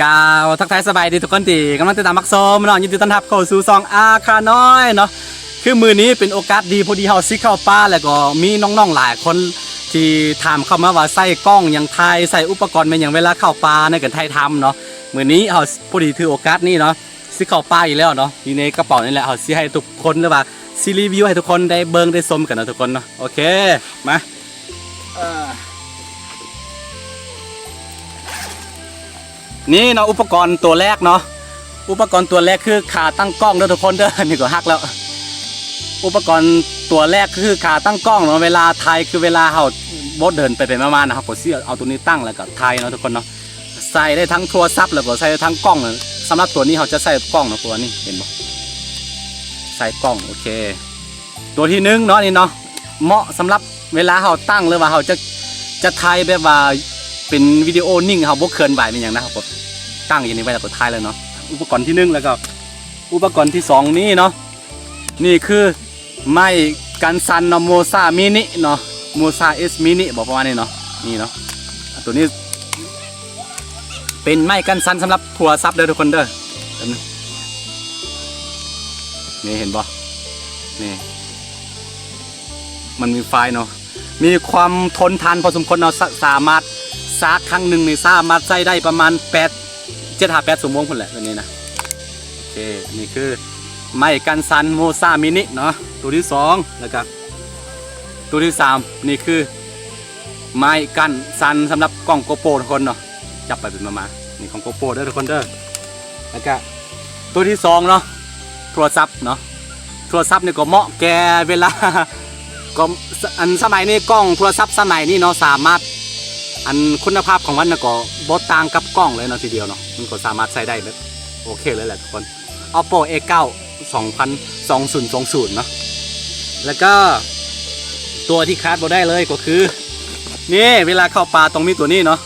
ກ່າວທັກທາຍສະບາຍດີທຸກຄົນທີ່ກຳລັງຕິດຕາມຮັບຊົມເນາະ, ຍິນດີຕ້ອນຮັບເຂົ້າສູ່ຊ່ອງອາຄານ້ອຍເນາະ. ຄືມື້ນີ້ເປັນໂອກາດດີ ພໍດີເຮົາຊິເຂົ້າປ່າ ແລ້ວກໍມີນ້ອງໆຫຼາຍຄົນທີ່ຖາມເຂົ້າມາວ່າໃຊ້ກ້ອງຫຍັງຖ່າຍ ໃຊ້ອຸປະກອນແມ່ນຫຍັງເວລາເຂົ້າປ່າໃນການຖ່າຍທຳເນາະ. ມື້ນີ້ເຮົາພໍດີຖືໂອກາດນີ້ເນາະ ຊິເຂົ້າປ່າອີກແລ້ວເນາະ, ຢູ່ໃນກະເປົານີ້ແຫຼະ. ເຮົາຊິໃຫ້ທຸກຄົນ ຫຼືວ່າຊິຣີວິວໃຫ້ທຸກຄົນໄດ້ເບິ່ງໄດ້ຊົມກັນເນາະທຸກຄົນເນາະ. ໂອເຄ ມາ ເອີ ນີ້ເນາະ ອຸປະກອນຕົວແລກເນາະ, ອຸປະກອນຕົວແລກຄືຂາຕັ້ງກ້ອງເດີທຸກຄົນເດີ. ນີ້ກໍຫັກແລ້ວ. ອຸປະກອນຕົວແລກຄືຂາຕັ້ງກ້ອງເນາະ, ເວລາຖ່າຍ ຄືເວລາເຮົາບໍ່ເດີນໄປໄປມາໆນະ ເຮົາກໍຊິເອົາຕົວນີ້ຕັ້ງ ແລ້ວກໍຖ່າຍເນາະທຸກຄົນເນາະ. ໃສ່ໄດ້ທັງໂທລະສັບ ແລ້ວກໍໃສ່ໄດ້ທັງກ້ອງ. ສຳລັບຕົວນີ້ເຮົາຈະໃສ່ກ້ອງເນາະ, ຕົວນີ້ເຫັນບໍ່ ໃສ່ກ້ອງ. ໂອເຄ ຕົວທີໜຶ່ງເນາະ ນີ້ເນາະ ເໝາະສຳລັບເວລາເຮົາຕັ້ງ ຫຼືວ່າເຮົາຈະ ຈະຖ່າຍແບບວ່າເປັນວິດີໂອນິ່ງ ເຮົາບໍ່ເຄື່ອນໄຫວແມ່ນຫຍັງນະ, ເຮົາກໍຕັ້ງຢູ່ນີ້ໄວ້ ແລ້ວກໍຖ່າຍເລີຍເນາະ. ອຸປະກອນທີໜຶ່ງ ແລ້ວກໍອຸປະກອນທີສອງນີ້ເນາະ, ນີ້ຄືໄມ້ກັນສັ່ນເນາະ ໂມຊາມິນິເນາະ, ໂມຊາເອັສມິນິບໍ ປະມານນີ້ເນາະ. ນີ້ເນາະ ຕົວນີ້ເປັນໄມ້ກັນສັ່ນສຳລັບໂທລະສັບເດີທຸກຄົນເດີ. ນີ້ເຫັນບໍ່ ນີ້ ມັນມີໄຟເນາະ ມີຄວາມທົນທານພໍສົມຄວນເນາະ, ສະ ສາມາດສາກຄັ້ງໜຶ່ງນີ້ສາມາດໃຊ້ໄດ້ປະມານແປດ ເຈັດຫາແປດຊົ່ວໂມງພຸ້ນແຫຼະ ແບບນີ້ນະ. ໂອເຄ ນີ້ຄືໄມ້ກັນສັ່ນໂມຊາມິນິເນາະ ຕົວທີສອງ. ແລ້ວກະຕົວທີສາມ ນີ້ຄືໄມ້ກັນສັ່ນສຳລັບກ້ອງໂກໂປຣທຸກຄົນເນາະ. ຈັບໄປເປັນມາມາ ນີ້ຂອງໂກໂປຣເດີທຸກຄົນເດີ. ແລ້ວກະຕົວທີສອງເນາະ ໂທລະສັບເນາະ, ໂທລະສັບນີ້ກໍເໝາະແກ່ເວລາ ກໍ ສ- ອັນສະໄໝນີ້ ກ້ອງໂທລະສັບສະໄໝນີ້ເນາະ ສາມາດ ອັນຄຸນນະພາບຂອງມັນນະກໍບໍ່ຕ່າງກັບກ້ອງເລີຍເນາະ ທີດຽວເນາະ, ມັນກໍສາມາດໃຊ້ໄດ້ແບບໂອເຄເລີຍແຫຼະທຸກຄົນ. ໂອໂປ ເອ ເກົ້າ ສອງພັນ ສອງພັນ ສອງພັນເນາະ. ແລ້ວກໍຕົວທີ່ຂາດບໍ່ໄດ້ເລີຍກໍຄື ນີ້ ເວລາເຂົ້າປ່າຕ້ອງມີຕົວນີ້ເນາະ.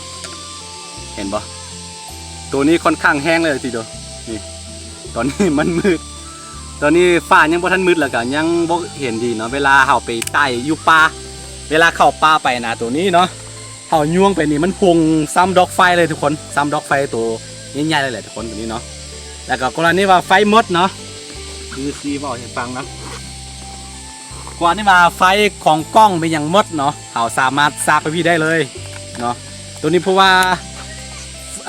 ເຫັນບໍ່ ຕົວນີ້ຄ່ອນຂ້າງແຮງເລີຍທີດຽວ. ນີ້ ຕອນນີ້ມັນມືດ ຕອນນີ້ຟ້າຍັງບໍ່ທັນມືດ ແລ້ວກໍຍັງບໍ່ເຫັນດີເນາະ. ເວລາເຮົາໄປໄຕ່ຢູ່ປ່າ ເວລາເຂົ້າປ່າໄປນະ ຕົວນີ້ເນາະ ເຮົາຍ່ວງໄປນີ້ມັນຫຸ່ງຊ້ຳດອກໄຟເລີຍທຸກຄົນ, ຊ້ຳດອກໄຟໂຕໃຫຍ່ໆເລີຍແຫຼະທຸກຄົນ ຕົວນີ້ເນາະ. ແລ້ວກໍກໍລະນີວ່າໄຟໝົດເນາະ ຄືຊິເວົ້າໃຫ້ຟັງເນາະ, ກໍລະນີວ່າໄຟຂອງກ້ອງເປັນຫຍັງໝົດເນາະ ເຮົາສາມາດສາກໄປພີ້ໄດ້ເລີຍເນາະ ຕົວນີ້. ເພາະວ່າ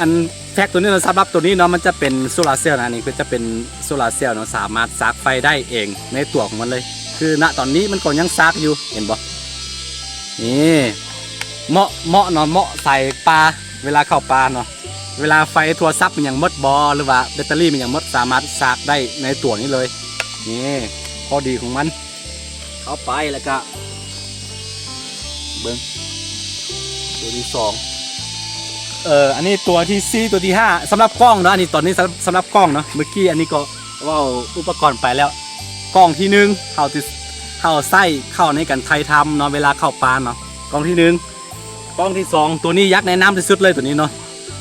ອັນແຟກຕົວນີ້ເນາະ ສຳລັບຕົວນີ້ເນາະ ມັນຈະເປັນໂຊລາເຊວນະ, ນີ້ຄືຈະເປັນໂຊລາເຊວເນາະ ສາມາດສາກໄຟໄດ້ເອງໃນຕົວຂອງມັນເລີຍ. ຄືນະຕອນນີ້ມັນກໍຍັງສາກຢູ່ ເຫັນບໍ່ ນີ້ ເໝາະ ເໝາະເນາະ ເໝາະໃສ່ປ່າ ເວລາເຂົ້າປ່າເນາະ. ເວລາໄຟໂທລະສັບມັນຫຍັງໝົດບໍ ຫຼືວ່າແບັດເຕີຣີມັນຫຍັງໝົດ ສາມາດສາກໄດ້ໃນຕົວນີ້ເລີຍ. ນີ້ຂໍ້ດີຂອງມັນ ເຂົ້າໄປ ແລ້ວກະເບິ່ງຕົວທີສອງ ເອີ ອັນນີ້ຕົວທີສີ່ ຕົວທີຫ້າ ສຳລັບກ້ອງເນາະ. ອັນນີ້ຕອນນີ້ສຳ ສຳລັບກ້ອງເນາະ, ເມື່ອກີ້ອັນນີ້ກໍເວົ້າອຸປະກອນໄປແລ້ວ. ກ້ອງທີໜຶ່ງ ເຮົາຊິ ເຮົາໃຊ້ເຂົ້າໃນການຖ່າຍທຳເນາະ ເວລາເຂົ້າປ່າເນາະ ກ້ອງທີໜຶ່ງ. ກ້ອງທີສອງ ຕົວນີ້ຢາກແນະນຳທີ່ສຸດເລີຍ ຕົວນີ້ເນາະ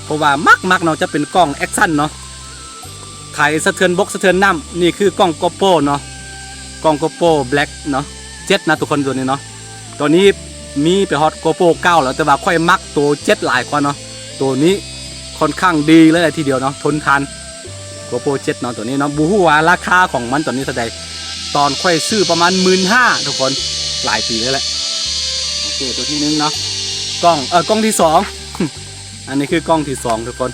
ເພາະວ່າມັກໆເນາະ ຈະເປັນກ້ອງແອັກຊັນເນາະ ຖ່າຍສະເທືອນບົກສະເທືອນນ້ຳ. ນີ້ຄືກ້ອງໂກໂປຣເນາະ ກ້ອງໂກໂປຣແບລັກເນາະ ເຈັດນະທຸກຄົນ ຕົວນີ້ເນາະ. ຕົວນີ້ມີໄປຮອດໂກໂປຣເກົ້າແລ້ວ ແຕ່ວ່າຂ້ອຍມັກໂຕເຈັດຫຼາຍກວ່າເນາະ. ໂຕນີ້ຄ່ອນຂ້າງດີເລີຍແຫຼະທີດຽວເນາະ ທົນທານ ໂກໂປຣເຈັດເນາະ ຕົວນີ້ເນາະ. ບໍ່ຮູ້ວ່າລາຄາຂອງມັນຕອນນີ້ເທົ່າໃດ ຕອນຂ້ອຍຊື້ປະມານໝື່ນຫ້າທຸກຄົນ ຫຼາຍປີແລ້ວແຫຼະ. ໂອເຄ ຕົວທີໜຶ່ງເນາະ ກ້ອງ ເອີ ກ້ອງທີສອງ ອັນນີ້ຄືກ້ອງທີສອງທຸກຄົນ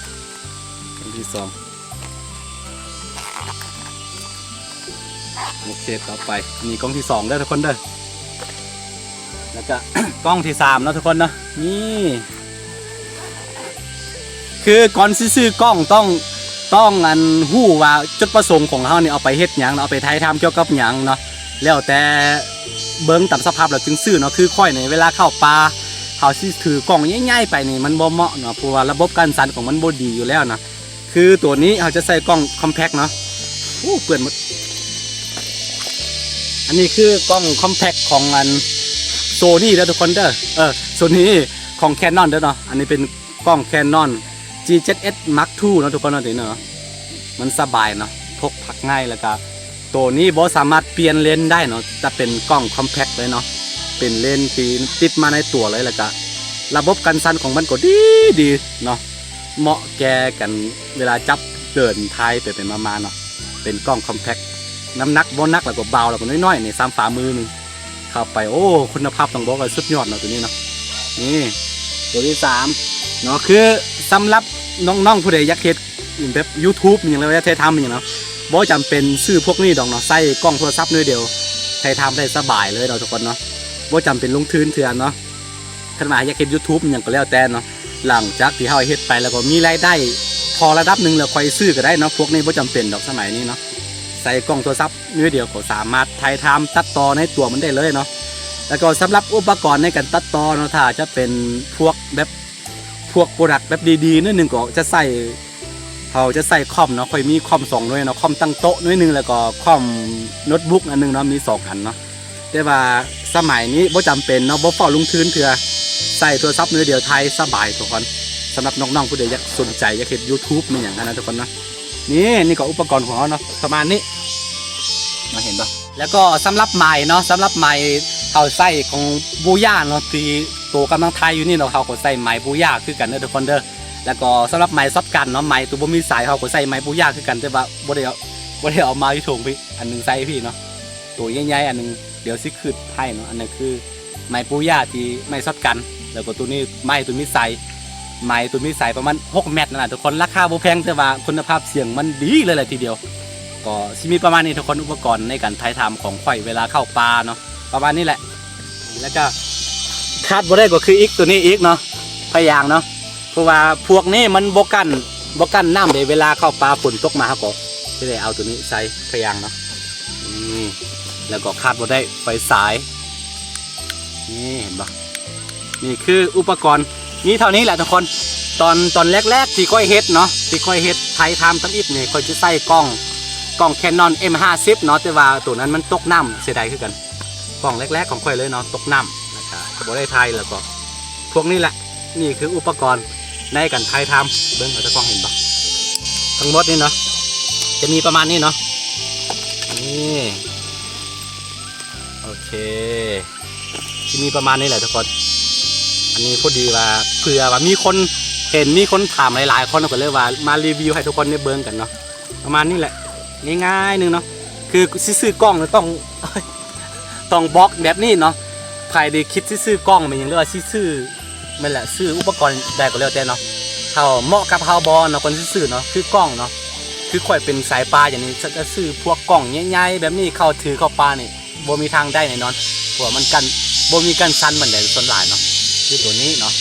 ກ້ອງທີສອງ. ໂອເຄ ຕໍ່ໄປ ນີ້ກ້ອງທີສອງເດີທຸກຄົນເດີ. ແລ້ວກະ ກ້ອງທີສາມເນາະທຸກຄົນເນາະ. ນີ້ ຄືກ່ອນຊິຊື້ກ້ອງຕ້ອງ ຕ້ອງອັນຮູ້ວ່າຈຸດປະສົງຂອງເຮົານີ້ເອົາໄປເຮັດຫຍັງເນາະ ເອົາໄປຖ່າຍທຳກ່ຽວກັບຫຍັງເນາະ ແລ້ວແຕ່ເບິ່ງຕາມສະພາບແລ້ວຈຶ່ງຊື້ເນາະ. ຄືຂ້ອຍນີ້ເວລາເຂົ້າປ່າ ເຮົາຊິຖືກ້ອງໃຫຍ່ໆໄປນີ້ມັນບໍ່ເໝາະເນາະ ເພາະວ່າລະບົບການສັ່ນຂອງມັນບໍ່ດີຢູ່ແລ້ວນະ. ຄືຕົວນີ້ເຮົາຈະໃສ່ກ້ອງຄອມແພັກເນາະ. ໂອ້ ເປື້ອນໝົດ. ອັນນີ້ຄືກ້ອງຄອມແພັກຂອງອັນໂຊນີເດີທຸກຄົນເດີ. ເອີ ໂຊນີຂອງແຄນອນເດີເນາະ. ອັນນີ້ເປັນກ້ອງແຄນອນ ຈີເຈັດເອັສ ມາກທູ ເນາະທຸກຄົນເນາະ. ຕົວນີ້ເນາະ ມັນສະບາຍເນາະ ພົກພາງ່າຍ ແລ້ວກະ ໂຕນີ້ບໍ່ສາມາດປ່ຽນເລນໄດ້ເນາະ ຈະເປັນກ້ອງຄອມແພັກເລີຍເນາະ ເປັນເລນທີ່ຕິດມາໃນຕົວເລີຍ ແລ້ວກະລະບົບກັນສັ່ນຂອງມັນກໍດີດີເນາະ. ເໝາະແກ່ກັນເວລາຈັບເດີນຖ່າຍໄປໆມາໆເນາະ. ເປັນກ້ອງ compact ນ້ຳໜັກບໍ່ໜັກ ແລ້ວກໍເບົາ ແລ້ວກໍນ້ອຍໆ ນີ້ ສ່ຳຝ່າມືໜຶ່ງ ເຂົ້າໄປ ໂອ້ ຄຸນນະພາບຕ້ອງບອກວ່າສຸດຍອດເນາະ ໂຕນີ້ເນາະ. ນີ້ ໂຕທີສາມເນາະ ຄືສຳລັບນ້ອງໆຜູ້ໃດຢາກເຮັດແບບ YouTube ອີ່ຫຍັງ ຫຼືວ່າຢາກຖ່າຍທຳອີ່ຫຍັງເນາະ ບໍ່ຈຳເປັນຊື້ພວກນີ້ດອກເນາະ ໃຊ້ກ້ອງໂທລະສັບໜ່ວຍດຽວ ຖ່າຍທຳໄດ້ສະບາຍເລີຍເນາະທຸກຄົນເນາະ ບໍ່ຈຳເປັນລົງທຶນເທື່ອເນາະ. ຄັນວ່າຢາກເຮັດ YouTube ອີ່ຫຍັງກໍແລ້ວແຕ່ເນາະ ຫຼັງຈາກທີ່ເຮົາເຮັດໄປແລ້ວກໍມີລາຍໄດ້ພໍລະດັບໜຶ່ງ ແລ້ວຄ່ອຍຊື້ກໍໄດ້ເນາະ. ພວກນີ້ບໍ່ຈຳເປັນດອກ ສະໄໝນີ້ເນາະ ໃຊ້ກ້ອງໂທລະສັບໜ່ວຍດຽວກໍສາມາດຖ່າຍທຳຕັດຕໍ່ໃນຕົວມັນໄດ້ເລີຍເນາະ. ແລ້ວກໍສຳລັບອຸປະກອນໃນການຕັດຕໍ່ເນາະ ຖ້າຈະເປັນພວກແບບ ພວກໂປຣດັກແບບດີໆໜ້ອຍໜຶ່ງ ກໍຈະໃຊ້ ເຮົາຈະໃຊ້ຄອມເນາະ ຂ້ອຍມີຄອມສອງໜ່ວຍເນາະ ຄອມຕັ້ງໂຕະໜ່ວຍໜຶ່ງ ແລ້ວກໍຄອມໂນ້ດບຸກອັນໜຶ່ງເນາະ ມີສອງອັນເນາະ. ແຕ່ວ່າສະໄໝນີ້ບໍ່ຈຳເປັນເນາະ ບໍ່ຟ້າວລົງທຶນເທື່ອ ໃຊ້ໂທລະສັບໜ່ວຍດຽວຖ່າຍສະບາຍທຸກຄົນ. ສຳລັບນ້ອງໆຜູ້ໃດຢາກສົນໃຈຢາກເຮັດ YouTube ແມ່ນຫຍັງຫັ້ນນະທຸກຄົນເນາະ. ນີ້ ນີ້ກໍອຸປະກອນຂອງເຮົາເນາະ ປະມານນີ້ ມາເຫັນບໍ່? ແລ້ວກໍສຳລັບໄມເນາະ ສຳລັບໄມເຮົາໃຊ້ຂອງບູຢາເນາະ ທີ່ໂຕກຳລັງຖ່າຍຢູ່ນີ້ເນາະ ເຮົາກໍໃຊ້ໄມບູຢາຄືກັນເດີທຸກຄົນເດີ. ແລ້ວກໍສຳລັບໄມຊັອດກັນເນາະ ໄມໂຕບໍ່ມີສາຍ ເຮົາກໍໃຊ້ໄມບູຢາຄືກັນ ແຕ່ວ່າບໍ່ໄດ້ເອົາ ບໍ່ໄດ້ເອົາມາຢູ່ຖົງພີ້ ອັນໜຶ່ງໃສ່ພີ້ເນາະ ໂຕໃຫຍ່ໆອັນໜຶ່ງ ດຽວຊິຂຶ້ນໃຫ້ເນາະ. ອັນນັ້ນຄືໄມປູຢາທີ່ໄມຊັອດກັນ ແລ້ວກໍໂຕນີ້ໄມໂຕມີສາຍ ໄມໂຕມີສາຍປະມານຫົກແມັດນັ້ນນະທຸກຄົນ. ລາຄາບໍ່ແພງ ແຕ່ວ່າຄຸນນະພາບສຽງມັນດີເລີຍແຫຼະທີດຽວ. ກໍຊິມີປະມານນີ້ທຸກຄົນ ອຸປະກອນໃນການຖ່າຍທຳຂອງຂ້ອຍເວລາເຂົ້າປ່າເນາະ ປະມານນີ້ແຫຼະ. ແລ້ວກໍຂາດບໍ່ໄດ້ກໍຄືອີກໂຕນີ້ອີກເນາະ ພະຍາງເນາະ. ເພາະວ່າພວກນີ້ມັນບໍ່ກັນ ບໍ່ກັນນ້ຳເດ້ ເວລາເຂົ້າປ່າຝົນຕົກມາ ເຮົາກໍຈະໄດ້ເອົາໂຕນີ້ໃສ່ ພະຍາງເນາະ. ນີ້ ແລ້ວກໍຂາດບໍ່ໄດ້ໄຟສາຍ ນີ້ເຫັນບໍ່? ນີ້ຄືອຸປະກອນ ມີເທົ່ານີ້ແຫຼະທຸກຄົນ. ຕອນ ຕອນແລກໆທີ່ຂ້ອຍເຮັດເນາະ ທີ່ຂ້ອຍເຮັດໄທທຳທຳອິດນີ້ ຂ້ອຍຈະໃຊ້ກ້ອງ ກ້ອງ Canon M ຫ້າສິບເນາະ ແຕ່ວ່າໂຕນັ້ນມັນຕົກນ້ຳ ເສຍດາຍຄືກັນ. ກ້ອງແລກໆຂອງຂ້ອຍເລີຍເນາະ ຕົກນ້ຳ ແລ້ວກໍບໍ່ໄດ້ຖ່າຍ ແລ້ວກໍພວກນີ້ແຫຼະ. ນີ້ຄືອຸປະກອນໃນການຖ່າຍທຳ ເບິ່ງເອົາຕາກ້ອງເຫັນບໍ່? ທັງໝົດນີ້ເນາະ ຈະມີປະມານນີ້ເນາະ ນີ້ ໂອເຄ ຊິມີປະມານນີ້ແຫຼະທຸກຄົນ. ອັນນີ້ພໍດີວ່າ ເຜື່ອວ່າມີຄົນເຫັນ ມີຄົນຖາມຫຼາຍໆຄົນ ກໍເລີຍວ່າມາຣີວິວໃຫ້ທຸກຄົນໄດ້ເບິ່ງກັນເນາະ. ປະມານນີ້ແຫຼະ ງ່າຍໆໜຶ່ງເນາະ. ຄືຊິຊື້ກ້ອງຕ້ອງ ຕ້ອງບອກແບບນີ້ເນາະ. ໃຜທີ່ຄິດຊິຊື້ກ້ອງແມ່ນຫຍັງ ຫຼືວ່າຊິຊື້ ແມ່ນແຫຼະ ຊື້ອຸປະກອນໃດກໍແລ້ວແຕ່ເນາະ ເຮົາເໝາະກັບເຮົາບໍ່ເນາະ ກ່ອນຊິຊື້ເນາະ. ຄືກ້ອງເນາະ ຄືຂ້ອຍເປັນສາຍປ່າຢ່າງນີ້ ຈະ ຈະຊື້ພວກກ້ອງໃຫຍ່ໆແບບນີ້ ເຂົ້າຖືເຂົ້າປ່ານີ້ ບໍ່ມີທາງໄດ້ແນ່ນອນ ເພາະວ່າມັນກັນ ບໍ່ມີກັນສັ່ນປານໃດສ່ວນຫຼາຍເນາະ. ຄືໂຕນີ້ເນາະ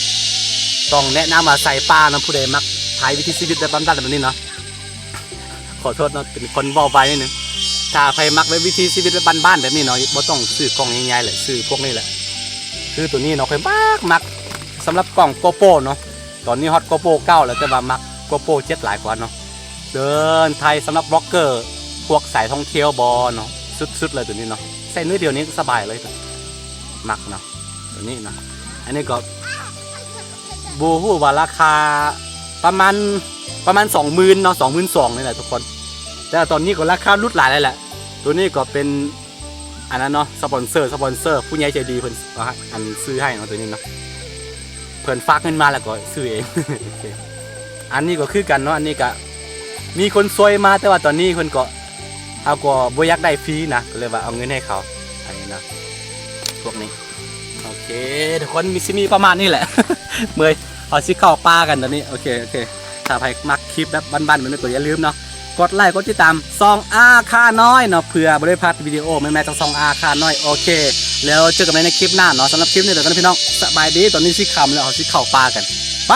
ຕ້ອງແນະນຳວ່າສາຍປ່າເນາະ ຜູ້ໃດມັກຖ່າຍວິຖີຊີວິດແບບບ້ານໆແບບນີ້ເນາະ ຂໍໂທດເນາະ ເປັນຄົນເວົ້າໄວນິດໜຶ່ງ. ຖ້າໃຜມັກແບບວິຖີຊີວິດແບບບ້ານໆແບບນີ້ເນາະ ບໍ່ຕ້ອງຊື້ກ້ອງໃຫຍ່ໆແຫຼະ ຊື້ພວກນີ້ແຫຼະ. ຄືໂຕນີ້ເນາະ ຂ້ອຍມັກ ມັກ ສຳລັບກ້ອງ GoPro ເນາະ. ຕອນນີ້ຮອດ GoPro ເກົ້າແລ້ວ ແຕ່ວ່າມັກ GoPro ເຈັດຫຼາຍກວ່າເນາະ. ເດີນໄທສຳລັບ vlogger ພວກສາຍທ່ອງທ່ຽວບໍ່ເນາະ ສຸດໆເລີຍໂຕນີ້ເນາະ. ໃສ່ໜ້ອຍດຽວນີ້ສະບາຍເລີຍ ມັກເນາະ ໂຕນີ້ເນາະ. ອັນນີ້ກໍບໍ່ຮູ້ວ່າລາຄາ ປະມານ ປະມານສອງໝື່ນເນາະ ສອງໝື່ນສອງພັນນີ້ແຫຼະທຸກຄົນ. ແຕ່ຕອນນີ້ກໍລາຄາຫຼຸດຫຼາຍແລ້ວແຫຼະ. ໂຕນີ້ກໍເປັນ ອັນນັ້ນເນາະ ສະປອນເຊີ ສະປອນເຊີ ຜູ້ໃຫຍ່ໃຈດີເພິ່ນ ອັນ ຊື້ໃຫ້ເນາະ ໂຕນີ້ເນາະ ເພິ່ນຝາກເງິນມາແລ້ວກໍຊື້ເອງ. ໂອເຄ ອັນນີ້ກໍຄືກັນເນາະ ອັນນີ້ກະມີຄົນຊ່ວຍມາ ແຕ່ວ່າຕອນນີ້ເພິ່ນກໍ ເຮົາກໍບໍ່ຢາກໄດ້ຟຣີນະ ກໍເລີຍວ່າເອົາເງິນໃຫ້ເຂົາ ອັນນີ້ນະ ພວກນີ້. ໂອເຄ ທຸກຄົນ ມີ ຊິມີປະມານນີ້ແຫຼະ ເມື່ອຍ ເຮົາຊິເຂົ້າປ່າກັນຕອນນີ້. ໂອເຄ ໂອເຄ ຖ້າໃຜມັກຄລິບແບບບ້ານໆແບບນີ້ກໍຢ່າລືມເນາະ ກົດໄລກົດຕິດຕາມຊ່ອງອາຄານ້ອຍເນາະ ເພື່ອບໍ່ໄດ້ພາດວິດີໂອໃໝ່ໆຈາກຊ່ອງອາຄານ້ອຍ. ໂອເຄ ແລ້ວເຈີກັນໃໝ່ໃນຄລິບໜ້າເນາະ. ສຳລັບຄລິບນີ້ເດີກັນພີ່ນ້ອງ ສະບາຍດີ. ຕອນນີ້ຊິຄ່ຳແລ້ວ ເຮົາຊິເຂົ້າປ່າກັນ ໄປ.